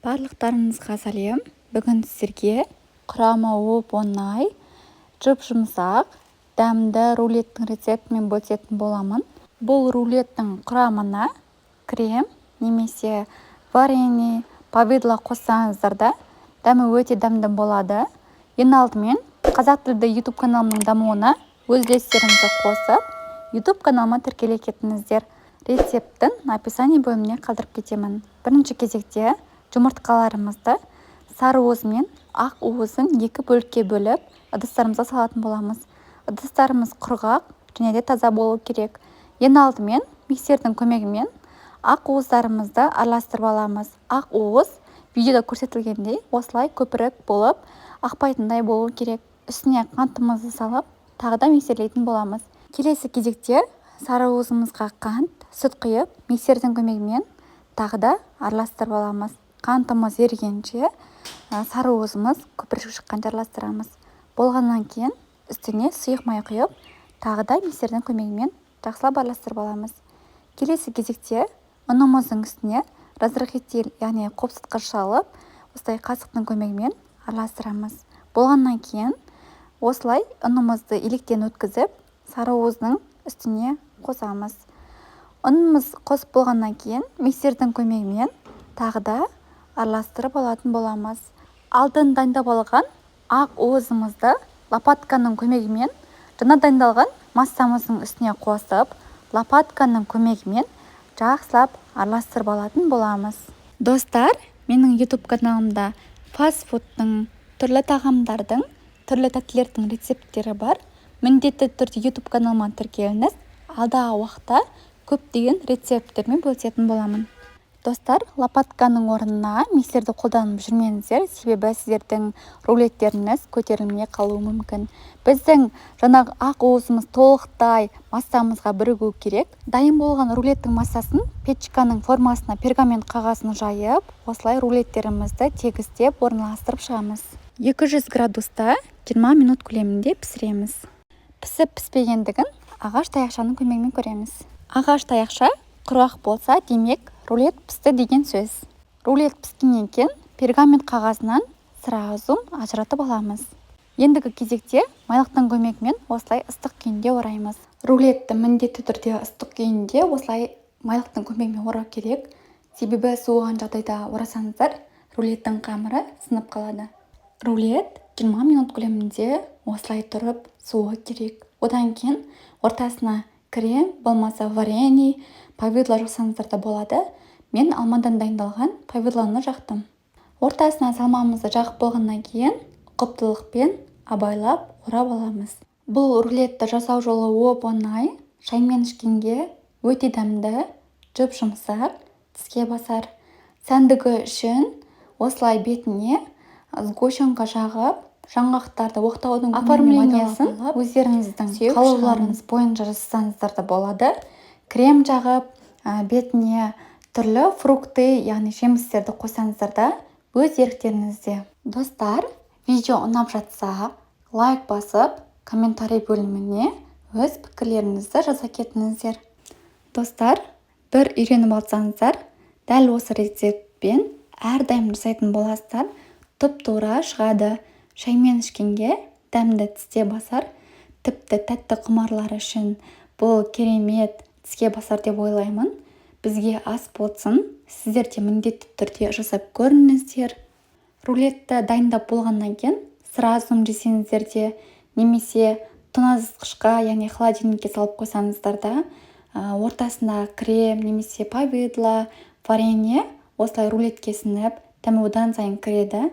Барлықтарыңызға сәлем! Бүгін сіздерге құрамы оп-оңай, жұп-жұмсақ, дәмді рулеттің рецептімен бөлісетін боламын. Бұл рулеттің құрамына крем немесе варенье, повидло қоссаңыздар да, дәмі өте дәмді болады. Ең алдымен қазақ тілді YouTube каналымның дамуына өз үлестеріңізді қосып, YouTube каналыма тіркеле кетіңіздер. Рецептін описание бөліміне қалдырып кетемін. Бірінші кезекте жұмыртқаларымызды сары уызы мен ақ уызын екі бөлікке бөліп, ыдыстарымызға салатын боламыз. Ыдыстарымыз құрғақ және де таза болу керек. Ең алдымен миксердің көмегімен ақ уыздарымызды араластырып аламыз. Ақ уыз видеода көрсетілгендей осылай көпірік болып, ақпайтындай болу керек. Үстіне қантымызды салып, тағы да миксерлейтін боламыз. Келесі кезекте сары уызымызға қант, сүт құйып, миксердің көмегімен тағы да араластырып аламыз. Қантымыз ерігенше, сары уызымыз көпіршік шыққанша араластырамыз. Болғаннан кейін үстіне сұйық май құйып, тағы да миксердің көмегімен жақсылап араластырып аламыз. Келесі кезекте ұнымыздың үстіне разрыхлитель, яғни қопсытқыш салып, осылай қасықтың көмегімен араластырамыз. Болғаннан кейін осылай ұнымызды електен өткізіп, сары уыздың үстіне қосамыз. Ұнымыз қосып болғаннан кейін миксердің көмегімен тағы да араластырып алатын боламыз. Алдын дайындап алған ақ уызымызды лопатканың көмегімен жаңа дайындалған массамыздың үстіне қосып, лопатканың көмегімен жақсылап араластырып алатын боламыз. Достар, менің YouTube каналымда фастфудтың, түрлі тағамдардың, түрлі тәттілердің рецепттері бар. Міндетті түрде YouTube каналыма тіркеліңіз. Алдағы уақытта көптеген рецепттермен бөлісетін боламын. Достар, лопатканың орнына миксерді қолданып жүрмеңіздер, себебі сіздердің рулеттеріңіз көтерілмей қалуы мүмкін. Біздің жаңағы ақ уызымыз толықтай массамызға бірігу керек. Дайын болған рулеттің массасын печканың формасына пергамент қағазын жайып, осылай рулеттерімізді тегістеп орналастырып шығамыз. 200 градуста 20 минут көлемінде пісіреміз. Пісіп піспегендігін ағаш таяқшаның көмегімен көреміз. Ағаш таяқша құрғақ болса, демек, рулет пісті деген сөз. Рулет піскеннен кейін пергамент қағазынан сразу ажыратып аламыз. Ендігі кезекте майлықтың көмегімен осылай ыстық күйінде ораймыз. Рулетті міндетті түрде ыстық күйінде осылай майлықтың көмегімен орау керек, себебі суыған жағдайда орасаңыздар, рулеттің қамыры сынып қалады. Рулет 20 минут көлемінде осылай тұрып суы керек. Одан кейін ортасына крем болмаса варенье, повидло жақсаңыздар да болады. Мен алмадан дайындалған повидлоны жақтым. Ортасына салмамызды жағып болғаннан кейін ұқыптылықпен абайлап орап аламыз. Бұл рулетті жасау жолы оп-оңай, шаймен ішкенге өте дәмді, жұп-жұмсақ, тіске басар. Сәндігі үшін осылай бетіне сгущенка жағып, жаңғақтарды оқтаудың оформлениесін өздеріңіздің қалауларыңыз бойынша жасасаңыздар да болады. Крем жағып, бетіне түрлі фрукты, яғни жемістерді қойсаңыздар да, өз еріктеріңізде. Достар, видео ұнап жатса, лайк басып, комментарий бөліміне өз пікірлеріңізді жаза кетіңіздер. Достар, бір үйреніп алсаңыздар, дәл осы рецептпен әрдайым жасайтын боласыздар. Тұп тура шығады. Шаймен ішкенге дәмді, тісте басар. Тіпті тәтті құмарлар үшін бұл керемет тіске басар деп ойлаймын. Бізге ас болсын! Сіздер де міндетті түрде жасап көріңіздер. Рулетті дайындап болғаннан кейін сразу жесеңіздер де немесе тоңазытқышқа, яғни холодильникке салып қойсаңыздар да, ортасына крем немесе повидло, варенье осылай рулетке сіңіп, дәмі одан сайын кіреді.